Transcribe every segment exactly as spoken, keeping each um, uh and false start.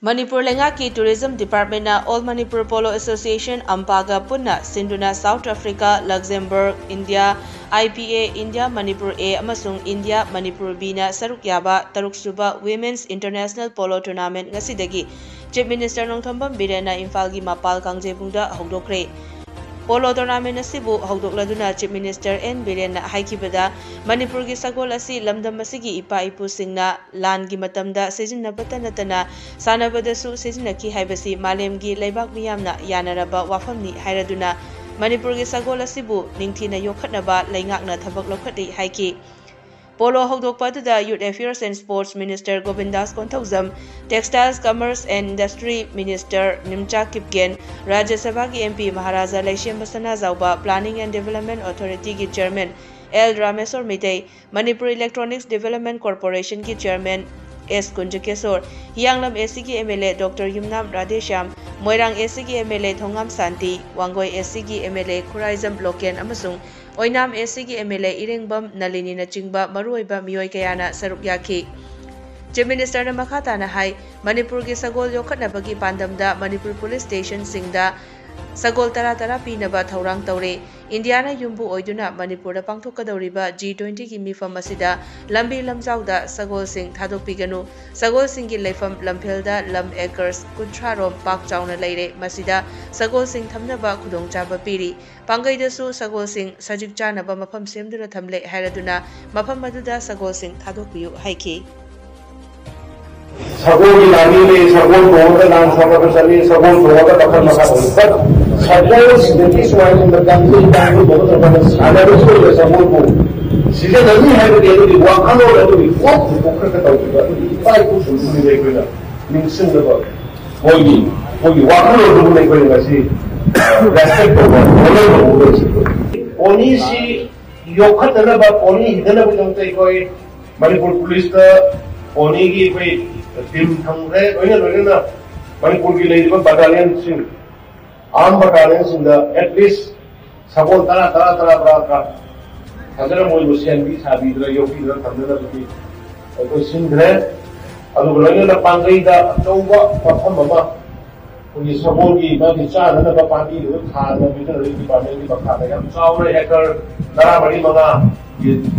ꯃꯅꯤꯄꯨꯔ ꯂꯩꯉꯥꯛꯀꯤ ꯇꯨꯔꯤꯖꯝ ꯗꯤꯄꯥꯔꯠꯃꯦꯟꯅ All Manipur Polo Association, ꯑꯝꯄꯥꯒ ꯄꯨꯟꯅ ꯁꯤꯟꯗꯨꯅ ꯁꯥꯎꯠ ꯑꯐ꯭ꯔꯤꯀꯥ, ꯂꯛꯖꯦꯝꯕꯔꯒ, India, IPA, India Manipur A ꯑꯃꯁꯨꯡ ꯏꯟꯗꯤꯌꯥ ꯃꯅꯤꯄꯨꯔ Bꯅ ꯁꯔꯨꯛ ꯌꯥꯕ ꯇꯔꯨꯛꯁꯨꯕ Women's International Polo Tournament ꯉꯁꯤꯗꯒꯤ Chief Minister ꯅꯣꯡꯊꯣꯝꯕꯝ ꯕꯤꯔꯦꯟꯅ ꯏꯝꯐꯥꯜꯒꯤ ꯃꯄꯥꯜ ꯀꯥꯡꯖꯩꯕꯨꯡꯗ ꯍꯧꯗꯣꯛꯈ꯭ꯔꯦ꯫ ꯄꯣꯂꯣ ꯇꯣꯔꯅꯥꯃꯦꯟ ꯑꯁꯤꯕꯨ ꯍꯧꯗꯣꯛꯂꯗꯨꯅ Chief Minister ꯑꯦꯟ ꯕꯤꯔꯦꯟꯅ ꯍꯥꯏꯈꯤꯕꯗ, ꯃꯅꯤꯄꯨꯔꯒꯤ ꯁꯒꯣꯜ ꯑꯁꯤ ꯂꯝꯗꯝ ꯑꯁꯤꯒꯤ ꯏꯄꯥ ꯏꯄꯨꯁꯤꯡꯅ ꯂꯥꯟꯒꯤ ꯃꯇꯝꯗ ꯁꯤꯖꯤꯟꯅꯕꯇ ꯅꯠꯇꯅ ꯁꯥꯟꯅꯕꯗꯁꯨ ꯁꯤꯖꯤꯟꯅꯈꯤ ꯍꯥꯏꯕꯁꯤ ꯃꯥꯂꯦꯝꯒꯤ ꯂꯩꯕꯥꯛ ꯃꯤꯌꯥꯝꯅ ꯌꯥꯅꯔꯕ ꯋꯥꯐꯝꯅꯤ ꯍꯥꯏꯔꯗꯨꯅ, ꯃꯅꯤꯄꯨꯔꯒꯤ ꯁꯒꯣꯜ ꯑꯁꯤꯕꯨ ꯅꯤꯡꯊꯤꯅ ꯌꯣꯛꯈꯠꯅꯕ ꯂꯩꯉꯥꯛꯅ ꯊꯕꯛ ꯂꯧꯈꯠꯂꯤ ꯍꯥꯏꯈꯤ꯫ ꯄꯣꯂꯣ ꯍꯧꯗꯣꯛꯄ ꯑꯗꯨꯗ Youth Affairs and Sports Minister ꯒꯣꯕꯤꯟꯗꯥꯁ Konthoujam, Textiles, Commerce and Industry Minister ꯅꯤꯝꯆꯥ Kipgen, Rajya ꯁꯚꯥꯒꯤ MP Maharaja Leishemba Sanajaoba, Planning and Development Authority ꯒꯤ Chairman L Rameshor Meitei, Manipur Electronics Development Corporation ꯒꯤ Chairman S Kunjakeshor, Hiyanglam AC ꯒꯤ MLA Doctor Yumnam Radheshyam, Moirang AC ꯒꯤ MLA ꯊꯣꯉꯥꯝ ꯁꯥꯟꯇꯤ, ꯋꯥꯡꯒꯣꯏ AC ꯒꯤ MLA ꯈꯨꯔꯥꯏꯖꯝ ꯂꯣꯀꯦꯟ ꯑꯃꯁꯨꯡ ꯑꯣꯏꯅꯥꯝ AC ꯒꯤ MLA ꯏꯔꯦꯡꯕꯝ ꯅꯂꯤꯅꯤꯅꯆꯤꯡꯕ ꯃꯔꯨꯑꯣꯏꯕ ꯃꯤꯑꯣꯏ ꯀꯌꯥꯅ ꯁꯔꯨꯛ ꯌꯥꯈꯤ꯫ Chief Minister ꯅ ꯃꯈꯥ ꯇꯥꯅ ꯍꯥꯏ, ꯃꯅꯤꯄꯨꯔꯒꯤ ꯁꯒꯣꯜ ꯌꯣꯛꯈꯠꯅꯕꯒꯤ ꯄꯥꯟꯗꯝꯗ ꯃꯅꯤꯄꯨꯔ police station ꯁꯤꯡꯗ ꯁꯒꯣꯜ ꯇꯔꯥ ꯇꯔꯥ ꯄꯤꯅꯕ ꯊꯧꯔꯥꯡ ꯇꯧꯔꯦ꯫ ꯏꯟꯗꯤꯌꯥꯅ ꯌꯨꯝꯕꯨ ꯑꯣꯏꯗꯨꯅ ꯃꯅꯤꯄꯨꯔꯗ ꯄꯥꯡꯊꯣꯛꯀꯗꯧꯔꯤꯕ G twenty ꯒꯤ ꯃꯤꯐꯝ ꯑꯁꯤꯗ ꯂꯝꯕꯤ ꯂꯝꯖꯥꯎꯗ ꯁꯒꯣꯜꯁꯤꯡ ꯊꯥꯗꯣꯛꯄꯤꯒꯅꯨ꯫ ꯁꯒꯣꯜꯁꯤꯡꯒꯤ ꯂꯩꯐꯝ ꯂꯝꯐꯦꯜꯗ ꯂꯝ acres ꯀꯨꯟꯊ꯭ꯔꯥ ꯔꯣꯝ ꯄꯥꯛ ꯆꯥꯎꯅ ꯂꯩꯔꯦ꯫ ꯃꯁꯤꯗ ꯁꯒꯣꯜꯁꯤꯡ ꯊꯝꯅꯕ ꯈꯨꯗꯣꯡꯆꯥꯕ ꯄꯤꯔꯤ꯫ ꯄꯥꯡꯒꯩꯗꯁꯨ ꯁꯒꯣꯜꯁꯤꯡ ꯁꯖꯤꯛ ꯆꯥꯅꯕ ꯃꯐꯝ ꯁꯦꯝꯗꯨꯅ ꯊꯝꯂꯦ ꯍꯥꯏꯔꯗꯨꯅ, ꯃꯐꯝ ꯑꯗꯨꯗ ꯁꯒꯣꯜꯁꯤꯡ ꯊꯥꯗꯣꯛꯄꯤꯌꯨ ꯍꯥꯏꯈꯤ꯫ ꯁꯒꯣꯜꯒꯤ ꯂꯥꯟꯃꯤꯅꯤ, ꯁꯒꯣꯜ ꯇꯣꯡꯉꯒ ꯂꯥꯟ ꯁꯥꯟꯅꯕ ꯆꯠꯂꯤ, ꯁꯒꯣꯜ ꯇꯣꯡꯉꯒ ꯃꯈꯜ ꯃꯈꯥ ꯇꯧꯏ꯫ But ꯁꯒꯣꯜꯁꯤꯗꯒꯤ ꯁꯨꯃꯥꯏꯅ ꯃꯇꯝꯁꯦ ꯇꯥꯡꯕ ꯃꯇꯝꯗ ꯁꯥꯟꯅꯕꯁꯨ ꯑꯣꯏꯕ ꯁꯒꯣꯜꯕꯨ ꯁꯤꯖꯤꯟꯅꯅꯤ ꯍꯥꯏꯕꯒꯤ ꯑꯗꯨꯒꯤ ꯋꯥꯈꯜꯂꯣꯟ ꯑꯗꯨꯒꯤ ꯀꯣꯛ ꯄꯨꯊꯣꯛꯈ꯭ꯔꯒ ꯇꯧꯈꯤꯕ ꯑꯗꯨꯒꯤ ꯏꯄꯥ ꯏꯄꯨ ꯄꯨꯝꯕꯁꯤꯡꯗ ꯑꯩꯈꯣꯏꯅ ꯅꯤꯡꯁꯤꯡꯅꯕ ꯃꯣꯏꯒꯤ ꯃꯣꯏꯒꯤ ꯋꯥꯈꯜꯂꯣꯟꯗꯨꯕꯨ ꯑꯩꯈꯣꯏꯅ ꯉꯁꯤ respect ꯇꯧꯕ, honor ꯇꯧꯕ ꯑꯣꯏꯁꯤ꯫ Ponyꯁꯤ ꯌꯣꯛꯈꯠꯅꯅꯕ, pony ꯍꯤꯡꯅꯅꯕꯒꯤꯗꯃꯛꯇ ꯑꯩꯈꯣꯏ ꯃꯅꯤꯄꯨꯔ policeꯇ ponyꯒꯤ ꯑꯩꯈꯣꯏ team ꯊꯝꯈ꯭ꯔꯦ꯫ ꯂꯣꯏꯅ ꯂꯣꯏꯅꯅ ꯃꯅꯤꯄꯨꯔꯒꯤ ꯂꯩꯔꯤꯕ battalionꯁꯤꯡ, armed battalionꯁꯤꯡꯗ at least ꯁꯒꯣꯜ ꯇꯔꯥ, ꯇꯔꯥ, ꯇꯔꯥ, ꯇꯔꯥ, ꯇꯔꯥ ꯐꯖꯅ ꯃꯣꯏꯕꯨ ꯁꯦꯟꯕꯤ ꯁꯥꯕꯤꯗꯅ ꯌꯣꯛꯄꯤꯗꯅ ꯊꯝꯅꯅꯕꯒꯤ ꯑꯩꯈꯣꯏ ꯁꯤꯟꯈ꯭ꯔꯦ꯫ ꯑꯗꯨꯒ ꯂꯣꯏꯅꯅ ꯄꯥꯡꯒꯩꯗ ꯑꯆꯧꯕ ꯃꯐꯝ ꯑꯃ ꯑꯩꯈꯣꯏꯒꯤ ꯁꯒꯣꯜꯒꯤ ꯃꯥꯒꯤ ꯆꯥꯅꯅꯕ ꯄꯥꯝꯕꯤꯗꯨ ꯊꯥꯗꯅ ꯚꯦꯇꯔꯅꯔꯤ ꯗꯤꯄꯥꯔꯠꯃꯦꯟꯒꯤ ꯃꯈꯥꯗ ꯌꯥꯝ ꯆꯥꯎꯅ ꯑꯦꯀꯔ ꯇꯔꯥꯃꯔꯤ ꯃꯉꯥ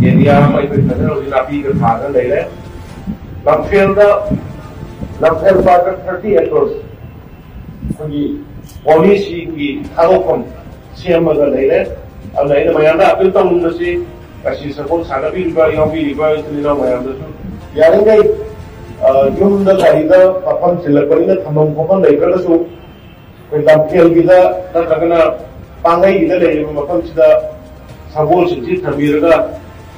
ꯑꯦꯔꯤꯌꯥ ꯑꯃ ꯑꯩꯈꯣꯏ ꯐꯖꯅ ꯍꯧꯖꯤꯛ ꯅꯥꯄꯤꯒ ꯊꯥꯗꯅ ꯂꯩꯔꯦ꯫ ꯂꯝꯐꯦꯜꯗ ꯂꯝꯐꯦꯜ ꯄꯥꯠꯇ ꯊꯥꯔꯇꯤ ꯑꯦꯀꯔꯁ ꯑꯩꯈꯣꯏꯒꯤ ꯄꯣꯂꯤꯁꯤꯒꯤ ꯊꯥꯗꯣꯛꯐꯝ ꯁꯦꯝꯃꯒ ꯂꯩꯔꯦ꯫ ꯑꯗꯨꯅ ꯑꯩꯅ ꯃꯌꯥꯝꯗ ꯑꯄꯤꯜ ꯇꯧꯅꯤꯡꯕꯁꯤ ꯉꯁꯤ ꯁꯒꯣꯜ ꯁꯥꯟꯅꯕꯤꯔꯤꯕ ꯌꯥꯎꯕꯤꯔꯤꯕ ꯏꯆꯤꯜ ꯏꯅꯥꯎ ꯃꯌꯥꯝꯗꯁꯨ ꯌꯥꯔꯤꯉꯩ ꯌꯨꯝꯗ ꯀꯔꯤꯗ ꯃꯐꯝ ꯆꯤꯜꯂꯛꯄꯅꯤꯅ ꯊꯝꯐꯝ ꯈꯣꯠꯐꯝ ꯂꯩꯇ꯭ꯔꯒꯁꯨ ꯑꯩꯈꯣꯏ ꯂꯝꯐꯦꯜꯒꯤꯗ ꯅꯠꯇ꯭ꯔꯒꯅ ꯄꯥꯡꯒꯩꯒꯤꯗ ꯂꯩꯔꯤꯕ ꯃꯐꯝꯁꯤꯗ ꯁꯒꯣꯜꯁꯤꯡꯁꯤ ꯊꯝꯕꯤꯔꯒ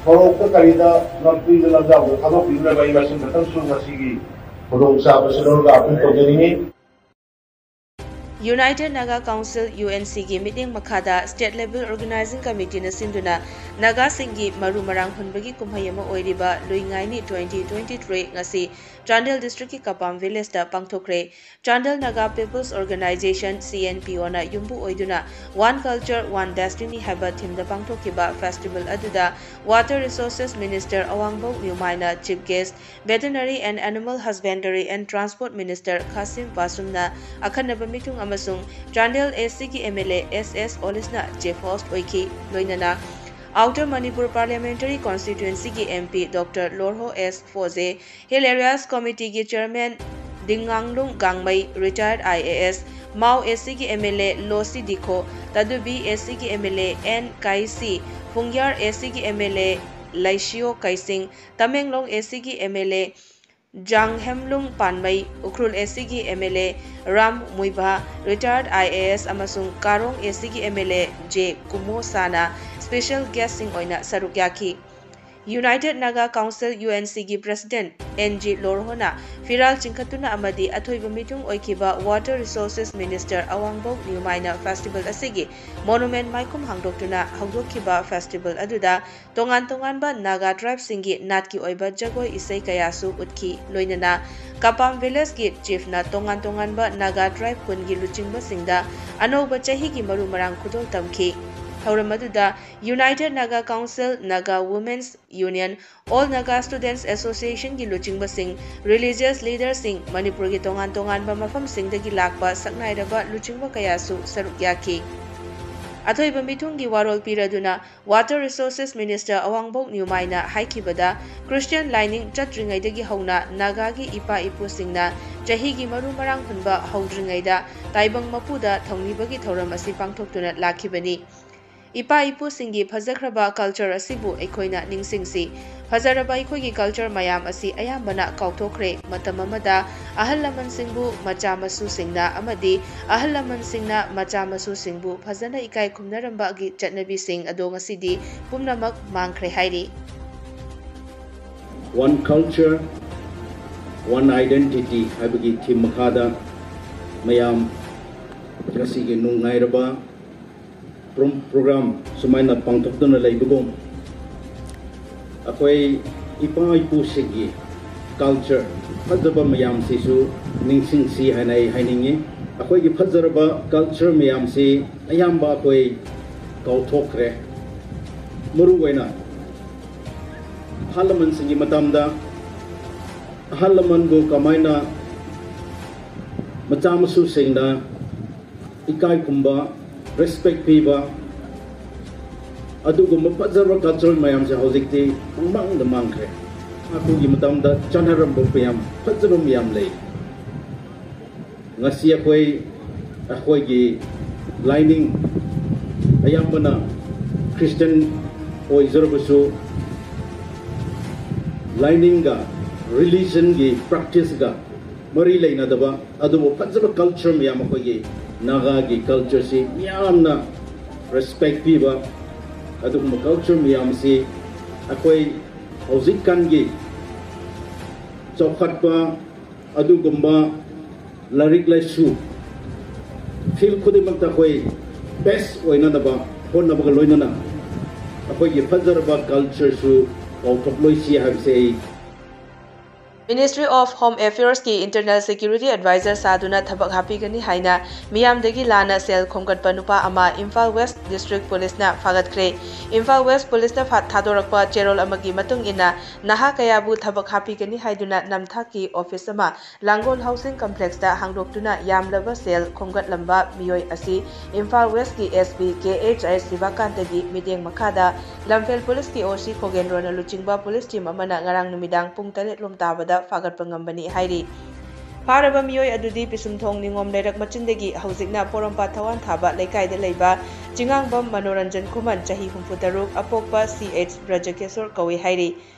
ꯁꯣꯔꯣꯛꯇ ꯀꯔꯤꯗ ꯂꯝꯕꯤꯗ ꯂꯝꯖꯥꯎꯗ ꯊꯥꯗꯣꯛꯄꯤꯗꯅꯕ ꯑꯩ ꯃꯁꯤꯃꯇꯪꯁꯨ ꯉꯁꯤꯒꯤ ꯈꯨꯗꯣꯡꯆꯥꯕꯁꯤ ꯂꯧꯔꯒ appeal ꯇꯧꯖꯅꯤꯡꯏ꯫ United Naga Council, U N C ꯒꯤ ꯃꯤꯠꯌꯦꯡ ꯃꯈꯥꯗ State Level Organizing Committeeꯅ ꯁꯤꯟꯗꯨꯅ ꯅꯥꯒꯥꯁꯤꯡꯒꯤ ꯃꯔꯨ ꯃꯔꯥꯡ ꯍꯨꯟꯕꯒꯤ ꯀꯨꯝꯍꯩ ꯑꯃ ꯑꯣꯏꯔꯤꯕ ꯂꯨꯏ ꯉꯥꯏꯅꯤ twenty twenty-three ꯉꯁꯤ Chandel districtꯀꯤ ꯀꯄꯥꯝ villageꯇ ꯄꯥꯡꯊꯣꯛꯈ꯭ꯔꯦ꯫ Chandel Naga People's Organization, C N P Oꯅ ꯌꯨꯝꯕꯨ ꯑꯣꯏꯗꯨꯅ One Culture, One Destiny ꯍꯥꯏꯕ themeꯗ ꯄꯥꯡꯊꯣꯛꯈꯤꯕ festival ꯑꯗꯨꯗ Water Resources Minister ꯑꯋꯥꯡꯕꯧ ꯅ꯭ꯌꯨꯃꯥꯏꯅ chief guest, Veterinary and Animal Husbandry and Transport Minister ꯈꯥꯁꯤꯝ ꯄꯥꯁꯨꯝꯅ ꯑꯈꯟꯅꯕ ꯃꯤꯊꯨꯡ ꯑꯃꯁꯨꯡ ꯆꯥꯟꯗꯦꯜ A Cꯒꯤ M L A S S ꯑꯣꯂꯤꯁꯅ chief host ꯑꯣꯏꯈꯤ꯫ ꯂꯣꯏꯅꯅ Outer Manipur Parliamentary Constituencyꯒꯤ M P Doctor Lorho S Pfoze, Hill Areas Committeeꯒꯤ chairman Dinganglung Gangmei, retired I A S, Mao A Cꯒꯤ M L A Losii Dikho, Tadubi A Cꯒꯤ M L A N Kaisii, Phungyar A Cꯒꯤ M L A Leishiyo Keishing, Tamenglong A Cꯒꯤ M L A Janghemlung Panmei, Ukhrul A Cꯒꯤ M L A Ram Muivah, retired I A S ꯑꯃꯁꯨꯡ Karong A Cꯒꯤ M L A J ꯀꯨꯃꯣꯁꯥꯅ special guestꯁꯤꯡ ꯑꯣꯏꯅ ꯁꯔꯨꯛ ꯌꯥꯈꯤ꯫ United Naga Council, U N Cꯒꯤ president ꯑꯦꯟ ꯖꯤ ꯂꯣꯔꯍꯣꯅ ꯐꯤꯔꯥꯜ ꯆꯤꯡꯈꯠꯇꯨꯅ ꯑꯃꯗꯤ ꯑꯊꯣꯏꯕ ꯃꯤꯊꯨꯡ ꯑꯣꯏꯈꯤꯕ Water Resources Minister ꯑꯋꯥꯡꯕꯧ ꯅ꯭ꯌꯨꯃꯥꯏꯅ festival ꯑꯁꯤꯒꯤ monument ꯃꯥꯏꯈꯨꯝ ꯍꯥꯡꯗꯣꯛꯇꯨꯅ ꯍꯧꯗꯣꯛꯈꯤꯕ festival ꯑꯗꯨꯗ ꯇꯣꯉꯥꯟ ꯇꯣꯉꯥꯟꯕ ꯅꯥꯒꯥ tribeꯁꯤꯡꯒꯤ ꯅꯥꯠꯀꯤ ꯑꯣꯏꯕ ꯖꯒꯣꯏ ꯏꯁꯩ ꯀꯌꯥꯁꯨ ꯎꯠꯈꯤ꯫ ꯂꯣꯏꯅꯅ ꯀꯄꯥꯝ villageꯀꯤ chiefꯅ ꯇꯣꯉꯥꯟ ꯇꯣꯉꯥꯟꯕ ꯅꯥꯒꯥ tribe ꯀꯨꯟꯒꯤ ꯂꯨꯆꯤꯡꯕꯁꯤꯡꯗ ꯑꯅꯧꯕ ꯆꯍꯤꯒꯤ ꯃꯔꯨ ꯃꯔꯥꯡ ꯈꯨꯗꯣꯜ ꯇꯝꯈꯤ꯫ ꯊꯧꯔꯝ ꯑꯗꯨꯗ United Naga Council, Naga Women's Union, All Naga Students Association ꯒꯤ ꯂꯨꯆꯤꯡꯕꯁꯤꯡ, religious leader ꯁꯤꯡ, ꯃꯅꯤꯄꯨꯔꯒꯤ ꯇꯣꯉꯥꯟ ꯇꯣꯉꯥꯟꯕ ꯃꯐꯝꯁꯤꯡꯗꯒꯤ ꯂꯥꯛꯄ ꯁꯛꯅꯥꯏꯔꯕ ꯂꯨꯆꯤꯡꯕ ꯀꯌꯥꯁꯨ ꯁꯔꯨꯛ ꯌꯥꯈꯤ꯫ ꯑꯊꯣꯏꯕ ꯃꯤꯊꯨꯡꯒꯤ ꯋꯥꯔꯣꯜ ꯄꯤꯔꯗꯨꯅ Water Resources Minister ꯑꯋꯥꯡꯕꯣꯛ ꯅ꯭ꯌꯨꯃꯥꯏꯅ ꯍꯥꯏꯈꯤꯕꯗ, ꯈ꯭ꯔꯤꯁꯇꯤꯌꯟ ꯂꯥꯏꯅꯤꯡ ꯆꯠꯇ꯭ꯔꯤꯉꯩꯗꯒꯤ ꯍꯧꯅ ꯅꯥꯒꯥꯒꯤ ꯏꯄꯥ ꯏꯄꯨꯁꯤꯡꯅ ꯆꯍꯤꯒꯤ ꯃꯔꯨ ꯃꯔꯥꯡ ꯍꯨꯟꯕ ꯍꯧꯗ꯭ꯔꯤꯉꯩꯗ ꯇꯥꯏꯕꯪ ꯃꯄꯨꯗ ꯊꯧꯅꯤꯕꯒꯤ ꯊꯧꯔꯝ ꯑꯁꯤ ꯄꯥꯡꯊꯣꯛꯇꯨꯅ ꯂꯥꯛꯈꯤꯕꯅꯤ꯫ ꯏꯄꯥ ꯏꯄꯨꯁꯤꯡꯒꯤ ꯐꯖꯈ꯭ꯔꯕ culture ꯑꯁꯤꯕꯨ ꯑꯩꯈꯣꯏꯅ ꯅꯤꯡꯁꯤꯡꯁꯤ꯫ ꯐꯖꯔꯕ ꯑꯩꯈꯣꯏꯒꯤ culture ꯃꯌꯥꯝ ꯑꯁꯤ ꯑꯌꯥꯝꯕꯅ ꯀꯥꯎꯊꯣꯛꯈ꯭ꯔꯦ꯫ ꯃꯇꯝ ꯑꯃꯗ ꯑꯍꯜ ꯂꯃꯟꯁꯤꯡꯕꯨ ꯃꯆꯥ ꯃꯁꯨꯁꯤꯡꯅ ꯑꯃꯗꯤ ꯑꯍꯜ ꯂꯃꯟꯁꯤꯡꯅ ꯃꯆꯥ ꯃꯁꯨꯁꯤꯡꯕꯨ ꯐꯖꯅ ꯏꯀꯥꯏ ꯈꯨꯝꯅꯔꯝꯕꯒꯤ ꯆꯠꯅꯕꯤꯁꯤꯡ ꯑꯗꯣ ꯉꯁꯤꯗꯤ ꯄꯨꯝꯅꯃꯛ ꯃꯥꯡꯈ꯭ꯔꯦ ꯍꯥꯏꯔꯤ꯫ One Culture, One Identity ꯍꯥꯏꯕꯒꯤ theme ꯃꯈꯥꯗ ꯃꯌꯥꯝ ꯉꯁꯤꯒꯤ ꯅꯨꯡꯉꯥꯏꯔꯕ ꯄ꯭ꯔꯣ-, program ꯁꯨꯃꯥꯏꯅ ꯄꯥꯡꯊꯣꯛꯇꯨꯅ ꯂꯩꯕꯒꯨꯝ, ꯑꯩꯈꯣꯏ ꯏꯄꯥ ꯏꯄꯨꯁꯤꯡꯒꯤ culture ꯐꯖꯕ ꯃꯌꯥꯝꯁꯤꯁꯨ ꯅꯤꯡꯁꯤꯡꯁꯤ ꯍꯥꯏꯅ ꯑꯩ ꯍꯥꯏꯅꯤꯡꯉꯤ꯫ ꯑꯩꯈꯣꯏꯒꯤ ꯐꯖꯔꯕ culture ꯃꯌꯥꯝꯁꯤ ꯑꯌꯥꯝꯕ ꯑꯩꯈꯣꯏ ꯀꯥꯎꯊꯣꯛꯈ꯭ꯔꯦ꯫ ꯃꯔꯨ ꯑꯣꯏꯅ ꯑꯍꯜ ꯂꯃꯟꯁꯤꯡꯒꯤ ꯃꯇꯝꯗ ꯑꯍꯜ ꯂꯃꯟꯕꯨ ꯀꯃꯥꯏꯅ ꯃꯆꯥ ꯃꯁꯨꯁꯤꯡꯅ ꯏꯀꯥꯏ ꯈꯨꯝꯕ, respect ꯄꯤꯕ, ꯑꯗꯨꯒꯨꯝꯕ ꯐꯖꯕ culture ꯃꯌꯥꯝꯁꯦ ꯍꯧꯖꯤꯛꯇꯤ ꯄꯨꯡꯃꯥꯡꯗ ꯃꯥꯡꯈ꯭ꯔꯦ꯫ ꯑꯩꯈꯣꯏꯒꯤ ꯃꯇꯝꯗ ꯆꯠꯅꯔꯝꯕ ꯃꯌꯥꯝ, ꯐꯖꯕ ꯃꯌꯥꯝ ꯂꯩ꯫ ꯉꯁꯤ ꯑꯩꯈꯣꯏ, ꯑꯩꯈꯣꯏꯒꯤ ꯂꯥꯏꯅꯤꯡ ꯑꯌꯥꯝꯕꯅ Christian ꯑꯣꯏꯖꯔꯕꯁꯨ, ꯂꯥꯏꯅꯤꯡꯒ, religion ꯒꯤ practice ꯒ ꯃꯔꯤ ꯂꯩꯅꯗꯕ ꯑꯗꯨꯕꯨ ꯐꯖꯕ culture ꯃꯌꯥꯝ, ꯑꯩꯈꯣꯏꯒꯤ ꯅꯥꯒꯥꯒꯤ culture ꯁꯤ ꯃꯤꯌꯥꯝꯅ respect ꯄꯤꯕ, ꯑꯗꯨꯒꯨꯝꯕ culture ꯃꯌꯥꯝꯁꯤ ꯑꯩꯈꯣꯏ ꯍꯧꯖꯤꯛꯀꯥꯟꯒꯤ ꯆꯥꯎꯈꯠꯄ ꯑꯗꯨꯒꯨꯝꯕ ꯂꯥꯏꯔꯤꯛ ꯂꯥꯏꯁꯨ field ꯈꯨꯗꯤꯡꯃꯛꯇ ꯑꯩꯈꯣꯏ best ꯑꯣꯏꯅꯅꯕ ꯍꯣꯠꯅꯕꯒ ꯂꯣꯏꯅꯅ ꯑꯩꯈꯣꯏꯒꯤ ꯐꯖꯔꯕ culture ꯁꯨ ꯀꯥꯎꯊꯣꯛꯂꯣꯏꯁꯤ ꯍꯥꯏꯕꯁꯦ ꯑꯩ Ministry of Home Affairs ꯀꯤ Internal Security Advisor ꯁꯥꯗꯨꯅ ꯊꯕꯛ ꯍꯥꯞꯄꯤꯒꯅꯤ ꯍꯥꯏꯅ ꯃꯤꯌꯥꯝꯗꯒꯤ ꯂꯥꯟꯅ ꯁꯦꯜ ꯈꯣꯝꯒꯠꯄ ꯅꯨꯄꯥ ꯑꯃ ꯏꯝꯐꯥꯜ West District Police ꯅ ꯐꯥꯒꯠꯈ꯭ꯔꯦ꯫ ꯏꯝꯐꯥꯜ West Police ꯅ ꯐꯥ-, ꯊꯥꯗꯣꯔꯛꯄ ꯆꯦꯔꯣꯜ ꯑꯃꯒꯤ ꯃꯇꯨꯡ ꯏꯟꯅ, ꯅꯍꯥ ꯀꯌꯥꯕꯨ ꯊꯕꯛ ꯍꯥꯞꯄꯤꯒꯅꯤ ꯍꯥꯏꯗꯨꯅ ꯅꯝꯊꯥꯛꯀꯤ office ꯑꯃ ꯂꯥꯡꯒꯣꯜ Housing Complex ꯇ ꯍꯥꯡꯗꯣꯛꯇꯨꯅ ꯌꯥꯝꯂꯕ ꯁꯦꯜ ꯈꯣꯝꯒꯠꯂꯝꯕ ꯃꯤꯑꯣꯏ ꯑꯁꯤ ꯏꯝꯐꯥꯜ West ꯀꯤ S P K H I ꯁꯤꯕꯥꯀꯥꯟꯇꯒꯤ ꯃꯤꯠꯌꯦꯡ ꯃꯈꯥꯗ ꯂꯝꯐꯦꯜ Police ꯀꯤ O C ꯈꯣꯒꯦꯟꯗ꯭ꯔꯣꯅ ꯂꯨꯆꯤꯡꯕ police team ꯑꯃꯅ ꯉꯔꯥꯡ ꯅꯨꯃꯤꯗꯥꯡ ꯄꯨꯡ ꯇꯔꯦꯠ ꯂꯣꯝ ꯇꯥꯕꯗ ꯐꯥꯒꯠꯄ ꯉꯝꯕꯅꯤ ꯍꯥꯏꯔꯤ꯫ ꯐꯥꯔꯕ ꯃꯤꯑꯣꯏ ꯑꯗꯨꯗꯤ ꯄꯤꯁꯨꯝꯊꯣꯡ ꯅꯤꯉꯣꯝ ꯂꯩꯔꯛ ꯃꯆꯤꯟꯗꯒꯤ ꯍꯧꯖꯤꯛꯅ ꯄꯣꯔꯣꯝꯄꯥꯠ ꯊꯋꯥꯟ ꯊꯥꯕ ꯂꯩꯀꯥꯏꯗ ꯂꯩꯕ ꯆꯤꯉꯥꯡꯕꯝ ꯃꯅꯣꯔꯟꯖꯟ ꯈꯨꯃꯟ, ꯆꯍꯤ ꯍꯨꯝꯐꯨ ꯇꯔꯨꯛ, ꯑꯄꯣꯛꯄ C H ꯕ꯭ꯔꯖꯀꯦꯁꯣꯔ ꯀꯧꯏ ꯍꯥꯏꯔꯤ꯫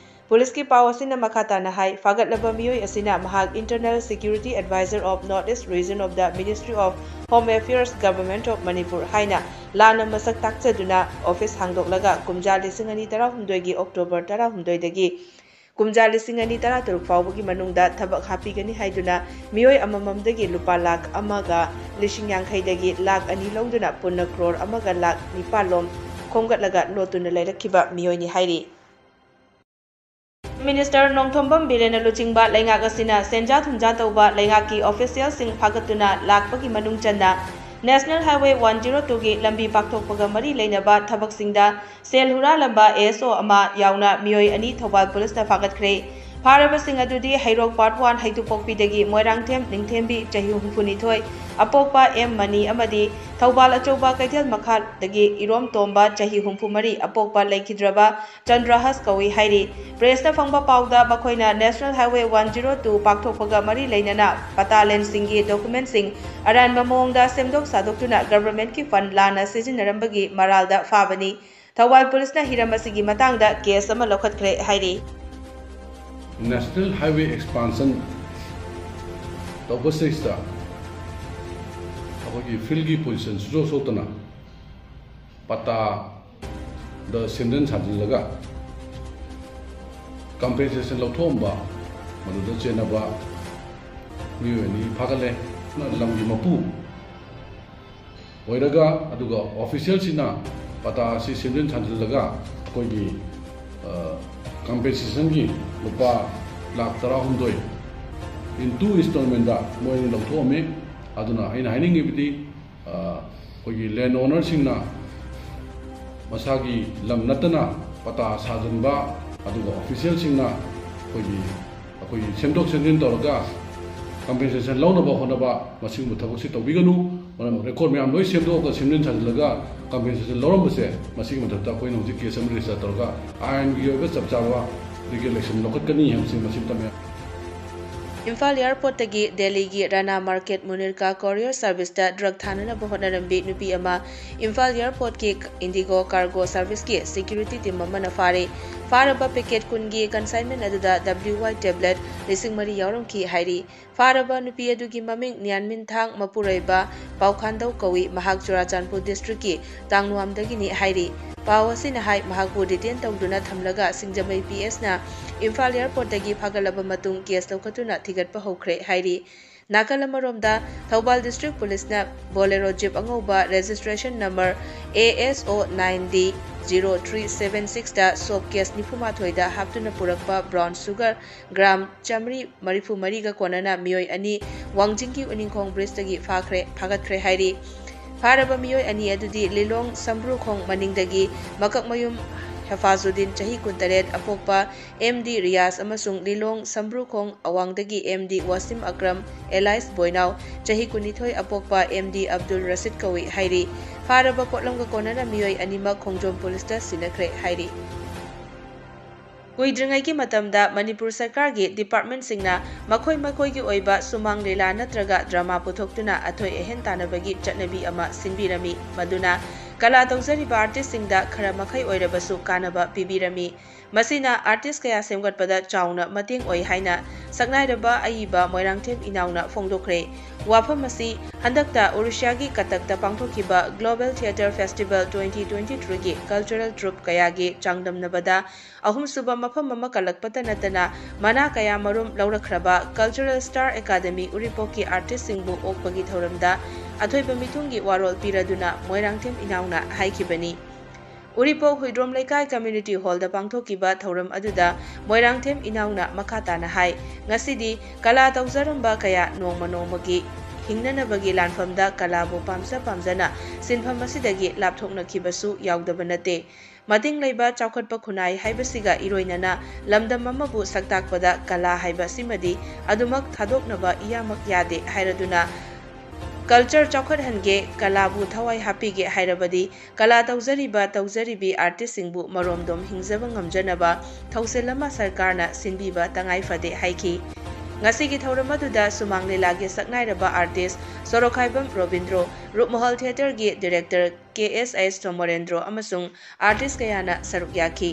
Police ꯀꯤ ꯄꯥꯎ ꯑꯁꯤꯅ ꯃꯈꯥ ꯇꯥꯅ ꯍꯥꯏ, ꯐꯥꯒꯠꯂꯕ ꯃꯤꯑꯣꯏ ꯑꯁꯤꯅ ꯃꯍꯥꯛ Internal Security Advisor of North East Region of the Ministry of Home Affairs, Government of Manipur ꯍꯥꯏꯅ ꯂꯥꯟꯅ ꯃꯁꯛ ꯇꯥꯛꯆꯗꯨꯅ office ꯍꯥꯡꯗꯣꯛꯂꯒ ꯀꯨꯝꯖꯥ ꯂꯤꯁꯤꯡ ꯑꯅꯤ ꯇꯔꯥꯍꯨꯝꯗꯣꯏꯒꯤ October ꯇꯔꯥꯍꯨꯝꯗꯣꯏꯗꯒꯤ ꯀꯨꯝꯖꯥ ꯂꯤꯁꯤꯡ ꯑꯅꯤ ꯇꯔꯥꯇꯔꯨꯛ ꯐꯥꯎꯕꯒꯤ ꯃꯅꯨꯡꯗ ꯊꯕꯛ ꯍꯥꯞꯄꯤꯒꯅꯤ ꯍꯥꯏꯗꯨꯅ ꯃꯤꯑꯣꯏ ꯑꯃꯃꯝꯗꯒꯤ ꯂꯨꯄꯥ ꯂꯥꯈ ꯑꯃꯒ ꯂꯤꯁꯤꯡ ꯌꯥꯡꯈꯩꯗꯒꯤ ꯂꯥꯈ ꯑꯅꯤ ꯂꯧꯗꯨꯅ ꯄꯨꯟꯅ ꯀ꯭ꯔꯣꯔ ꯑꯃꯒ ꯂꯥꯈ ꯅꯤꯄꯥꯜ ꯂꯣꯝ ꯈꯣꯝꯒꯠꯂꯒ ꯂꯣꯠꯇꯨꯅ ꯂꯩꯔꯛꯈꯤꯕ ꯃꯤꯑꯣꯏꯅꯤ ꯍꯥꯏꯔꯤ꯫ Minister ꯅꯣꯡꯊꯣꯝꯕꯝ ꯕꯤꯔꯦꯟꯅ ꯂꯨꯆꯤꯡꯕ ꯂꯩꯉꯥꯛ ꯑꯁꯤꯅ ꯁꯦꯟꯖꯥ ꯊꯨꯝꯖꯥ ꯇꯧꯕ ꯂꯩꯉꯥꯛꯀꯤ officialꯁꯤꯡ ꯐꯥꯒꯠꯇꯨꯅ ꯂꯥꯛꯄꯒꯤ ꯃꯅꯨꯡ ꯆꯟꯅ National Highway one zero two ꯒꯤ ꯂꯝꯕꯤ ꯄꯥꯛꯊꯣꯛꯄꯒ ꯃꯔꯤ ꯂꯩꯅꯕ ꯊꯕꯛꯁꯤꯡꯗ ꯁꯦꯜ ꯍꯨꯔꯥꯜꯂꯝꯕ S O ꯑꯃ ꯌꯥꯎꯅ ꯃꯤꯑꯣꯏ ꯑꯅꯤ ꯊꯧꯕꯥꯜ policeꯅ ꯐꯥꯒꯠꯈ꯭ꯔꯦ꯫ ꯐꯥꯔꯕꯁꯤꯡ ꯑꯗꯨꯗꯤ ꯍꯩꯔꯣꯛ Part one ꯍꯩꯇꯨꯄꯣꯛꯄꯤꯗꯒꯤ ꯃꯣꯏꯔꯥꯡꯊꯦꯝ ꯅꯤꯡꯊꯦꯝꯕꯤ, ꯆꯍꯤ ꯍꯨꯝꯐꯨꯅꯤꯊꯣꯏ, ꯑꯄꯣꯛꯄ M ꯃꯅꯤ ꯑꯃꯗꯤ ꯊꯧꯕꯥꯜ ꯑꯆꯧꯕ ꯀꯩꯊꯦꯜ ꯃꯈꯥꯗꯒꯤ ꯏꯔꯣꯝ ꯇꯣꯝꯕ, ꯆꯍꯤ ꯍꯨꯝꯐꯨ ꯃꯔꯤ, ꯑꯄꯣꯛꯄ ꯂꯩꯈꯤꯗ꯭ꯔꯕ ꯆꯟꯗ꯭ꯔꯍꯥꯁ ꯀꯧꯏ ꯍꯥꯏꯔꯤ꯫ Pressꯅ ꯐꯪꯕ ꯄꯥꯎꯗ ꯃꯈꯣꯏꯅ National Highway one zero two ꯄꯥꯛꯊꯣꯛꯄꯒ ꯃꯔꯤ ꯂꯩꯅꯅ ꯄꯇꯥ ꯂꯦꯟꯁꯤꯡꯒꯤ documentꯁꯤꯡ ꯑꯔꯥꯟꯕ ꯃꯑꯣꯡꯗ ꯁꯦꯝꯗꯣꯛ ꯁꯥꯗꯣꯛꯇꯨꯅ governmentꯀꯤ fund ꯂꯥꯟꯅ ꯁꯤꯖꯤꯟꯅꯔꯝꯕꯒꯤ ꯃꯔꯥꯜꯗ ꯐꯥꯕꯅꯤ꯫ ꯊꯧꯕꯥꯜ policeꯅ ꯍꯤꯔꯝ ꯑꯁꯤꯒꯤ ꯃꯇꯥꯡꯗ case ꯑꯃ ꯂꯧꯈꯠꯈ꯭ꯔꯦ ꯍꯥꯏꯔꯤ꯫ National Highway expansion ꯇꯧꯕꯁꯤꯗꯩꯁꯤꯗ ꯑꯩꯈꯣꯏꯒꯤ fieldꯒꯤ position ꯁꯨꯡꯁꯣꯛ ꯁꯣꯛꯇꯅ ꯄꯇꯥꯗ ꯁꯦꯝꯖꯤꯟ ꯁꯥꯖꯤꯜꯂꯒ compensation ꯂꯧꯊꯣꯛꯑꯝꯕ, ꯃꯗꯨꯗ ꯆꯦꯟꯅꯕ ꯃꯤꯑꯣꯏ ꯑꯅꯤ ꯐꯥꯒꯠꯂꯦ꯫ ꯂꯝꯒꯤ ꯃꯄꯨ ꯑꯣꯏꯔꯒ, ꯑꯗꯨꯒ officialꯁꯤꯅ ꯄꯇꯥ ꯑꯁꯤ ꯁꯦꯝꯖꯤꯟ ꯁꯥꯖꯤꯜꯂꯒ ꯑꯩꯈꯣꯏꯒꯤ, ꯑ, compensationꯒꯤ ꯂꯨꯄꯥ ꯂꯥꯈ ꯇꯔꯥꯍꯨꯝꯗꯣꯏ in two installment ꯗ ꯃꯣꯏꯅ ꯂꯧꯊꯣꯛꯑꯝꯃꯤ꯫ ꯑꯗꯨꯅ ꯑꯩꯅ ꯍꯥꯏꯅꯤꯡꯉꯤꯕꯗꯤ, ꯑ, ꯑꯩꯈꯣꯏꯒꯤ land owner ꯁꯤꯡꯅ ꯃꯁꯥꯒꯤ ꯂꯝ ꯅꯠꯇꯅ ꯄꯇꯥ ꯁꯥꯖꯤꯟꯕ, ꯑꯗꯨꯒ official ꯁꯤꯡꯅ ꯑꯩꯈꯣꯏꯒꯤ, ꯑꯩꯈꯣꯏꯒꯤ ꯁꯦꯝꯗꯣꯛ ꯁꯦꯝꯖꯤꯟ ꯇꯧꯔꯒ compensation ꯂꯧꯅꯕ ꯍꯣꯠꯅꯕ, ꯃꯁꯤꯒꯨꯝꯕ ꯊꯕꯛꯁꯤ ꯇꯧꯕꯤꯒꯅꯨ꯫ ꯃꯔꯝ record ꯃꯌꯥꯝ ꯂꯣꯏ ꯁꯦꯝꯗꯣꯛꯑꯒ ꯁꯦꯝꯖꯤꯟ ꯁꯥꯖꯤꯜꯂꯒ compensation ꯂꯧꯔꯝꯕꯁꯦ, ꯃꯁꯤꯒꯤ ꯃꯊꯛꯇ ꯑꯩꯈꯣꯏꯅ ꯍꯧꯖꯤꯛ case ꯑꯃ register ꯇꯧꯔꯒ ꯑꯥꯏꯟꯒꯤ ꯑꯣꯏꯕ ꯆꯞ ꯆꯥꯕ legal action ꯂꯧꯈꯠꯀꯅꯤ ꯍꯥꯏꯕꯁꯤ ꯃꯁꯤꯝꯇ ꯃꯌꯥꯝ ꯏꯝꯐꯥꯜ airport ꯇꯒꯤ ꯗꯦꯜꯂꯤꯒꯤ ꯔꯥꯅꯥ market ꯃꯨꯅꯤꯔꯀꯥ courier service ꯇ drug ꯊꯥꯅꯅꯕ ꯍꯣꯠꯅꯔꯝꯕꯤ ꯅꯨꯄꯤ ꯑꯃ ꯏꯝꯐꯥꯜ airport ꯀꯤ Indigo cargo service ꯀꯤ security team ꯑꯃꯅ ꯐꯥꯔꯦ꯫ ꯐꯥꯔꯕ packet ꯀꯨꯟꯒꯤ consignment ꯑꯗꯨꯗ W Y tablet ꯂꯤꯁꯤꯡ ꯃꯔꯤ ꯌꯥꯎꯔꯝꯈꯤ ꯍꯥꯏꯔꯤ꯫ ꯐꯥꯔꯕ ꯅꯨꯄꯤ ꯑꯗꯨꯒꯤ ꯃꯃꯤꯡ ꯅ꯭ꯌꯥꯟꯃꯤꯟꯊꯥꯡ ꯃꯄꯨꯔꯣꯏꯕ ꯄꯥꯎꯈꯥꯟꯗꯧ ꯀꯧꯏ꯫ ꯃꯍꯥꯛ ꯆꯨꯔꯥꯆꯥꯟꯄꯨꯔ district ꯀꯤ ꯇꯥꯡꯅꯨꯋꯥꯝꯗꯒꯤꯅꯤ ꯍꯥꯏꯔꯤ꯫ ꯄꯥꯎ ꯑꯁꯤꯅ ꯍꯥꯏ, ꯃꯍꯥꯛꯄꯨ detain ꯇꯧꯗꯨꯅ ꯊꯝꯂꯒ ꯁꯤꯡꯖꯃꯩ P S ꯅ ꯏꯝꯐꯥꯜ airport ꯇꯒꯤ ꯐꯥꯒꯠꯂꯕ ꯃꯇꯨꯡ case ꯂꯧꯈꯠꯇꯨꯅ ꯊꯤꯒꯠꯄ ꯍꯧꯈ꯭ꯔꯦ ꯍꯥꯏꯔꯤ꯫ ꯅꯥꯀꯜ ꯑꯃꯔꯣꯝꯗ, ꯊꯧꯕꯥꯜ district police ꯅ Bolero jeep ꯑꯉꯧꯕ registration number A S O nine D zero three seven six ꯇ soap case ꯅꯤꯐꯨ ꯃꯥꯊꯣꯏꯗ ꯍꯥꯞꯇꯨꯅ ꯄꯨꯔꯛꯄ brown sugar gram ꯆꯥꯃꯔꯤ ꯃꯔꯤꯐꯨ ꯃꯔꯤꯒ ꯀꯣꯟꯅꯅ ꯃꯤꯑꯣꯏ ꯑꯅꯤ ꯋꯥꯡꯖꯤꯡꯒꯤ ꯎꯅꯤꯡꯈꯣꯡ bridge ꯇꯒꯤ ꯐꯥꯈ꯭ꯔꯦ, ꯐꯥꯒꯠꯈ꯭ꯔꯦ ꯍꯥꯏꯔꯤ꯫ ꯐꯥꯔꯕ ꯃꯤꯑꯣꯏ ꯑꯅꯤ ꯑꯗꯨꯗꯤ ꯂꯤꯂꯣꯡ ꯁꯝꯕ꯭ꯔꯨꯈꯣꯡ ꯃꯅꯤꯡꯗꯒꯤ ꯃꯀꯛꯃꯌꯨꯝ ꯍꯦꯐꯥꯖꯨꯗꯤꯟ, ꯆꯍꯤ ꯀꯨꯟꯇꯔꯦꯠ, ꯑꯄꯣꯛꯄ M D ꯔꯤꯌꯥꯖ ꯑꯃꯁꯨꯡ ꯂꯤꯂꯣꯡ ꯁꯝꯕ꯭ꯔꯨꯈꯣꯡ ꯑꯋꯥꯡꯗꯒꯤ M D Washim Akram alias ꯕꯣꯏꯅꯥꯎ, ꯆꯍꯤ ꯀꯨꯟꯅꯤꯊꯣꯏ, ꯑꯄꯣꯛꯄ M D ꯑꯕꯗꯨꯜ ꯔꯁꯤꯗ ꯀꯧꯏ ꯍꯥꯏꯔꯤ꯫ ꯐꯥꯔꯕ ꯄꯣꯠꯂꯝꯒ ꯀꯣꯟꯅꯅ ꯃꯤꯑꯣꯏ ꯑꯅꯤꯃꯛ ꯈꯣꯡꯖꯣꯝ police ꯇ ꯁꯤꯟꯅꯈ꯭ꯔꯦ ꯍꯥꯏꯔꯤ꯫ ꯀꯨꯏꯗ꯭ꯔꯤꯉꯩꯒꯤ ꯃꯇꯝꯗ ꯃꯅꯤꯄꯨꯔ ꯁꯔꯀꯥꯔꯒꯤ department ꯁꯤꯡꯅ ꯃꯈꯣꯏ ꯃꯈꯣꯏꯒꯤ ꯑꯣꯏꯕ ꯁꯨꯃꯥꯡ ꯂꯤꯂꯥ ꯅꯠꯇ꯭ꯔꯒ drama ꯄꯨꯊꯣꯛꯇꯨꯅ ꯑꯊꯣꯏ ꯑꯍꯦꯟ ꯇꯥꯟꯅꯕꯒꯤ ꯆꯠꯅꯕꯤ ꯑꯃ ꯁꯤꯟꯕꯤꯔꯝꯃꯤ, ꯃꯗꯨꯅ ꯀꯂꯥ ꯇꯧꯖꯔꯤꯕ artist ꯁꯤꯡꯗ ꯈꯔ ꯃꯈꯩ ꯑꯣꯏꯔꯕꯁꯨ ꯀꯥꯟꯅꯕ ꯄꯤꯕꯤꯔꯝꯃꯤ꯫ ꯃꯁꯤꯅ artist ꯀꯌꯥ ꯁꯦꯝꯒꯠꯄꯗ ꯆꯥꯎꯅ ꯃꯇꯦꯡ ꯑꯣꯏ ꯍꯥꯏꯅ ꯁꯛꯅꯥꯏꯔꯕ ꯑꯏꯕ ꯃꯣꯏꯔꯥꯡꯊꯦꯝ ꯏꯅꯥꯎꯅ ꯐꯣꯡꯗꯣꯛꯈ꯭ꯔꯦ꯫ ꯋꯥꯐꯝ ꯑꯁꯤ ꯍꯟꯗꯛꯇ ꯑꯣꯔꯤꯁꯥꯒꯤ ꯀꯇꯛꯇ ꯄꯥꯡꯊꯣꯛꯈꯤꯕ Global Theatre Festival twenty twenty-three ꯒꯤ cultural troupe ꯀꯌꯥꯒꯤ ꯆꯥꯡꯗꯝꯅꯕꯗ ꯑꯍꯨꯝꯁꯨꯕ ꯃꯐꯝ ꯑꯃ ꯀꯜꯂꯛꯄꯇ ꯅꯠꯇꯅ ꯃꯅꯥ ꯀꯌꯥ ꯃꯔꯨꯝ ꯂꯧꯔꯛꯈ꯭ꯔꯕ Cultural Star Academy ꯎꯔꯤꯄꯣꯛꯀꯤ artist ꯁꯤꯡꯕꯨ ꯑꯣꯛꯄꯒꯤ ꯊꯧꯔꯝꯗ ꯑꯊꯣꯏꯕ ꯃꯤꯊꯨꯡꯒꯤ ꯋꯥꯔꯣꯜ ꯄꯤꯔꯗꯨꯅ ꯃꯣꯏꯔꯥꯡꯊꯦꯝ ꯏꯅꯥꯎꯅ ꯍꯥꯏꯈꯤꯕꯅꯤ꯫ ꯎꯔꯤꯄꯣꯛ ꯍꯨꯏꯗ꯭ꯔꯣꯝ ꯂꯩꯀꯥꯏ ꯀꯝꯃ꯭ꯌꯨꯅꯤꯇꯤ ꯍꯣꯜꯗ ꯄꯥꯡꯊꯣꯛꯈꯤꯕ ꯊꯧꯔꯝ ꯑꯗꯨꯗ ꯃꯣꯏꯔꯥꯡꯊꯦꯝ ꯏꯅꯥꯎꯅ ꯃꯈꯥ ꯇꯥꯅ ꯍꯥꯏ, ꯉꯁꯤꯗꯤ ꯀꯂꯥ ꯇꯧꯖꯔꯝꯕ ꯀꯌꯥ ꯅꯣꯡꯃ ꯅꯣꯡꯃꯒꯤ ꯍꯤꯡꯅꯅꯕꯒꯤ ꯂꯥꯟꯐꯝꯗ ꯀꯂꯥꯕꯨ ꯄꯥꯝꯖ ꯄꯥꯝꯖꯅ ꯁꯤꯟꯐꯝ ꯑꯁꯤꯗꯒꯤ ꯂꯥꯞꯊꯣꯛꯅꯈꯤꯕꯁꯨ ꯌꯥꯎꯗꯕ ꯅꯠꯇꯦ꯫ ꯃꯇꯤꯡ ꯂꯩꯕ ꯆꯥꯎꯈꯠꯄ ꯈꯨꯟꯅꯥꯏ ꯍꯥꯏꯕꯁꯤꯒ ꯏꯔꯣꯏꯅꯅ ꯂꯝꯗꯝ ꯑꯃꯕꯨ ꯁꯛꯇꯥꯛꯄꯗ ꯀꯂꯥ ꯍꯥꯏꯕ ꯑꯁꯤꯃꯗꯤ ꯑꯗꯨꯃꯛ ꯊꯥꯗꯣꯛꯅꯕ ꯏꯌꯥꯃꯛ ꯌꯥꯗꯦ ꯍꯥꯏꯔꯗꯨꯅ, ꯀꯜꯆꯔ ꯆꯥꯎꯈꯠꯍꯟꯒꯦ, ꯀꯂꯥꯕꯨ ꯊꯋꯥꯏ ꯍꯥꯞꯄꯤꯒꯦ ꯍꯥꯏꯔꯕꯗꯤ ꯀꯂꯥ ꯇꯧꯖꯔꯤꯕ, ꯇꯧꯖꯔꯤꯕꯤ ꯑꯥꯔꯇꯤꯁꯁꯤꯡꯕꯨ ꯃꯔꯣꯝꯗꯣꯝ ꯍꯤꯡꯖꯕ ꯉꯝꯖꯅꯕ ꯊꯧꯁꯤꯜ ꯑꯃ ꯁꯔꯀꯥꯔꯅ ꯁꯤꯟꯕꯤꯕ ꯇꯉꯥꯏ ꯐꯗꯦ ꯍꯥꯏꯈꯤ꯫ ꯉꯁꯤꯒꯤ ꯊꯧꯔꯝ ꯑꯗꯨꯗ ꯁꯨꯃꯥꯡ ꯂꯤꯂꯥꯒꯤ ꯁꯛꯅꯥꯏꯔꯕ ꯑꯥꯔꯇꯤꯁ ꯁꯣꯔꯣꯛꯈꯥꯏꯕꯝ ꯔꯣꯕꯤꯟꯗ꯭ꯔꯣ, ꯔꯨꯞꯃꯍꯜ ꯊꯤꯌꯦꯇꯔꯒꯤ ꯗꯤꯔꯦꯛꯇꯔ ꯀꯦ ꯑꯦꯁ ꯑꯩꯆ ꯁꯣꯃꯣꯔꯦꯟꯗ꯭ꯔꯣ ꯑꯃꯁꯨꯡ ꯑꯥꯔꯇꯤꯁ ꯀꯌꯥꯅ ꯁꯔꯨꯛ ꯌꯥꯈꯤ꯫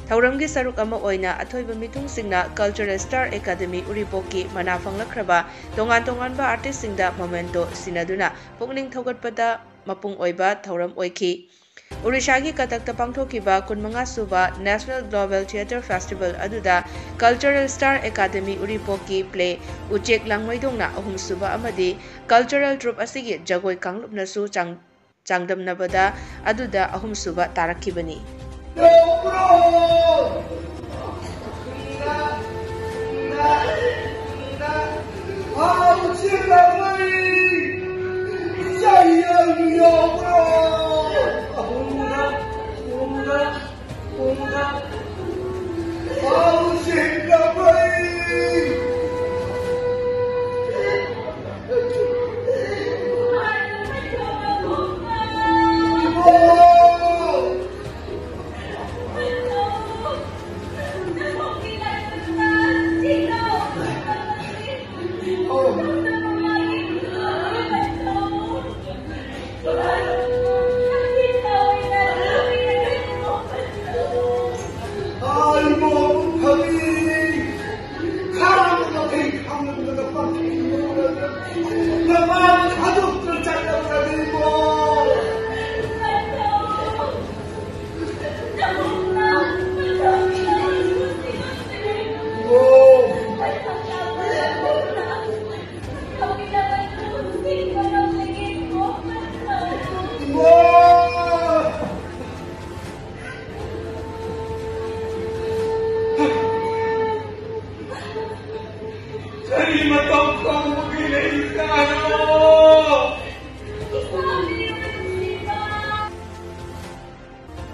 ꯊꯧꯔꯝꯒꯤ ꯁꯔꯨꯛ ꯑꯃ ꯑꯣꯏꯅ ꯑꯊꯣꯏꯕ ꯃꯤꯊꯨꯡꯁꯤꯡꯅ ꯀꯜꯆꯔꯦꯜ ꯁ꯭ꯇꯥꯔ ꯑꯦꯀꯥꯗꯃꯤ ꯎꯔꯤꯄꯣꯛꯀꯤ ꯃꯅꯥ ꯐꯪꯂꯛꯈ꯭ꯔꯕ ꯇꯣꯉꯥꯟ ꯇꯣꯉꯥꯟꯕ ꯑꯥꯔꯇꯤꯁꯁꯤꯡꯗ ꯃꯣꯃꯦꯟꯇꯣ ꯁꯤꯟꯅꯗꯨꯅ ꯄꯨꯛꯅꯤꯡ ꯊꯧꯒꯠꯄꯗ ꯃꯄꯨꯡ ꯑꯣꯏꯕ ꯊꯧꯔꯝ ꯑꯣꯏꯈꯤ꯫ ꯎꯔꯤꯁꯥꯒꯤ ꯀꯇꯛꯇ ꯄꯥꯡꯊꯣꯛꯈꯤꯕ ꯀꯨꯟꯃꯉꯥ ꯁꯨꯕ National Global Theatre Festival ꯑꯗꯨꯗ ꯀꯜꯆꯔꯦꯜ ꯁ꯭ꯇꯥꯔ ꯑꯦꯀꯥꯗꯃꯤ ꯎꯔꯤꯄꯣꯛꯀꯤ ꯄ꯭ꯂꯦ ꯎꯆꯦꯛ ꯂꯥꯡꯃꯩꯗꯣꯡꯅ ꯑꯍꯨꯝ ꯁꯨꯕ ꯑꯃꯗꯤ ꯀꯜꯆꯔꯦꯜ ꯇ꯭ꯔꯨꯞ ꯑꯁꯤꯒꯤ ꯖꯒꯣꯏ ꯀꯥꯡꯂꯨꯞꯅꯁꯨ ꯆꯥꯡ-, ꯆꯥꯡꯗꯝꯅꯕꯗ ꯑꯗꯨꯗ ꯑꯍꯨꯝ ꯁꯨꯕ ꯇꯥꯔꯛꯈꯤꯕꯅꯤ꯫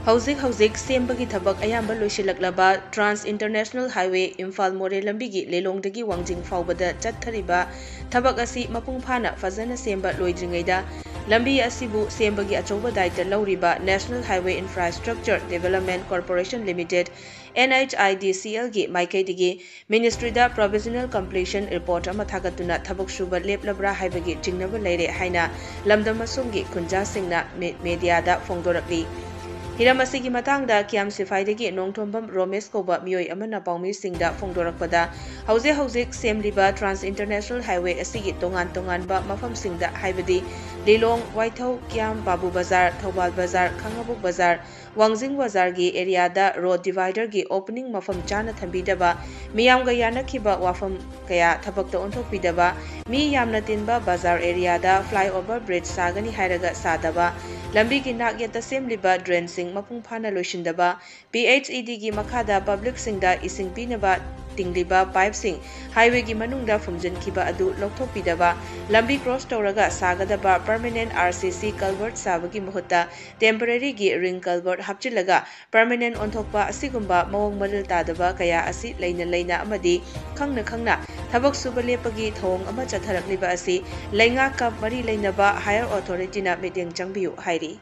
ꯍꯧꯖꯤꯛ ꯍꯧꯖꯤꯛ ꯁꯦꯝꯕꯒꯤ ꯊꯕꯛ ꯑꯌꯥꯝꯕ ꯂꯣꯏꯁꯤꯜꯂꯛꯂꯕ Trans International Highway ꯏꯝꯐꯥꯜ ꯃꯣꯔꯦ ꯂꯝꯕꯤꯒꯤ ꯂꯤꯂꯣꯡꯗꯒꯤ ꯋꯥꯡꯖꯤꯡ ꯐꯥꯎꯕꯗ ꯆꯠꯊꯔꯤꯕ ꯊꯕꯛ ꯑꯁꯤ ꯃꯄꯨꯡ ꯐꯥꯅ ꯐꯖꯅ ꯁꯦꯝꯕ ꯂꯣꯏꯗ꯭ꯔꯤꯉꯩꯗ ꯂꯝꯕꯤ ꯑꯁꯤꯕꯨ ꯁꯦꯝꯕꯒꯤ ꯑꯆꯧꯕ ꯗꯥꯏꯇ ꯂꯧꯔꯤꯕ National Highway Infrastructure Development Corporation Limited, N H I D C L ꯒꯤ ꯃꯥꯏꯀꯩꯗꯒꯤ ꯃꯤꯅꯤꯁꯇ꯭ꯔꯤꯗ Provisional Completion Report ꯑꯃ ꯊꯥꯒꯠꯇꯨꯅ ꯊꯕꯛ ꯁꯨꯕ ꯂꯦꯞꯂꯕ꯭ꯔꯥ ꯍꯥꯏꯕꯒꯤ ꯆꯤꯡꯅꯕ ꯂꯩꯔꯦ ꯍꯥꯏꯅ ꯂꯝꯗꯝ ꯑꯁꯣꯝꯒꯤ ꯈꯨꯟꯖꯥꯁꯤꯡꯅ ꯃꯤ-, ꯃꯦꯗꯤꯌꯥꯗ ꯐꯣꯡꯗꯣꯔꯛꯂꯤ꯫ ꯍꯤꯔꯝ ꯑꯁꯤꯒꯤ ꯃꯇꯥꯡꯗ ꯀꯤꯌꯥꯝ ꯁꯤꯐꯥꯏꯗꯒꯤ ꯅꯣꯡꯊꯣꯝꯕꯝ ꯔꯣꯃꯦꯁ ꯀꯧꯕ ꯃꯤꯑꯣꯏ ꯑꯃꯅ ꯄꯥꯎꯃꯤꯁꯤꯡꯗ ꯐꯣꯡꯗꯣꯔꯛꯄꯗ, ꯍꯧꯖꯤꯛ ꯍꯧꯖꯤꯛ ꯁꯦꯝꯂꯤꯕ Trans International Highway ꯑꯁꯤꯒꯤ ꯇꯣꯉꯥꯟ ꯇꯣꯉꯥꯟꯕ ꯃꯐꯝꯁꯤꯡꯗ, ꯍꯥꯏꯕꯗꯤ ꯂꯤꯂꯣꯡ, ꯋꯥꯏꯊꯧ, ꯀꯤꯌꯥꯝ, ꯕꯥꯕꯨ ꯕꯖꯥꯔ, ꯊꯧꯕꯥꯜ ꯕꯖꯥꯔ, ꯈꯥꯡꯉꯕꯣꯛ ꯕꯖꯥꯔ, ꯋꯥꯡꯖꯤꯡ ꯕꯖꯥꯔꯒꯤ ꯑꯦꯔꯤꯌꯥꯗ ꯔꯣꯗ ꯗꯤꯚꯥꯏꯗꯔꯒꯤ ꯑꯣꯄꯅꯤꯡ ꯃꯐꯝ ꯆꯥꯅ ꯊꯝꯕꯤꯗꯕ, ꯃꯤꯌꯥꯝꯒ ꯌꯥꯅꯈꯤꯕ ꯋꯥꯐꯝ ꯀꯌꯥ ꯊꯕꯛꯇ ꯑꯣꯟꯊꯣꯛꯄꯤꯗꯕ, ꯃꯤ ꯌꯥꯝꯅ ꯇꯤꯟꯕ ꯕꯖꯥꯔ ꯑꯦꯔꯤꯌꯥꯗ flyover bridge ꯁꯥꯒꯅꯤ ꯍꯥꯏꯔꯒ ꯁꯥꯗꯕ, ꯂꯝꯕꯤꯒꯤ ꯅꯥꯛ ꯌꯦꯠꯇ ꯁꯦꯝꯂꯤꯕ ꯗ꯭ꯔꯦꯟꯁꯤꯡ ꯃꯄꯨꯡ ꯐꯥꯅ ꯂꯣꯏꯁꯤꯟꯗꯕ, P H E Dꯒꯤ ꯃꯈꯥꯗ ꯄꯕ꯭ꯂꯤꯛꯁꯤꯡꯗ ꯏꯁꯤꯡ ꯄꯤꯅꯕ ꯇꯤꯡꯂꯤꯕ ꯄꯥꯏꯞꯁꯤꯡ highwayꯒꯤ ꯃꯅꯨꯡꯗ ꯐꯨꯝꯖꯤꯟꯈꯤꯕ ꯑꯗꯨ ꯂꯧꯊꯣꯛꯄꯤꯗꯕ, ꯂꯝꯕꯤ cross ꯇꯧꯔꯒ ꯁꯥꯒꯗꯕ permanent R C C culvert ꯁꯥꯕꯒꯤ ꯃꯍꯨꯠꯇ temporaryꯒꯤ ring culvert ꯍꯥꯞꯆꯤꯜꯂꯒ permanent ꯑꯣꯟꯊꯣꯛꯄ, ꯑꯁꯤꯒꯨꯝꯕ ꯃꯑꯣꯡ ꯃꯔꯤꯜ ꯇꯥꯗꯕ ꯀꯌꯥ ꯑꯁꯤ ꯂꯩꯅ ꯂꯩꯅ ꯑꯃꯗꯤ ꯈꯪꯅ ꯈꯪꯅ ꯊꯕꯛ ꯁꯨꯕ ꯂꯦꯞꯄꯒꯤ ꯊꯧꯑꯣꯡ ꯑꯃ ꯆꯠꯊꯔꯛꯂꯤꯕ ꯑꯁꯤ ꯂꯩꯉꯥꯛꯀ ꯃꯔꯤ ꯂꯩꯅꯕ higher authorityꯅ ꯃꯤꯠꯌꯦꯡ ꯆꯪꯕꯤꯌꯨ ꯍꯥꯏꯔꯤ꯫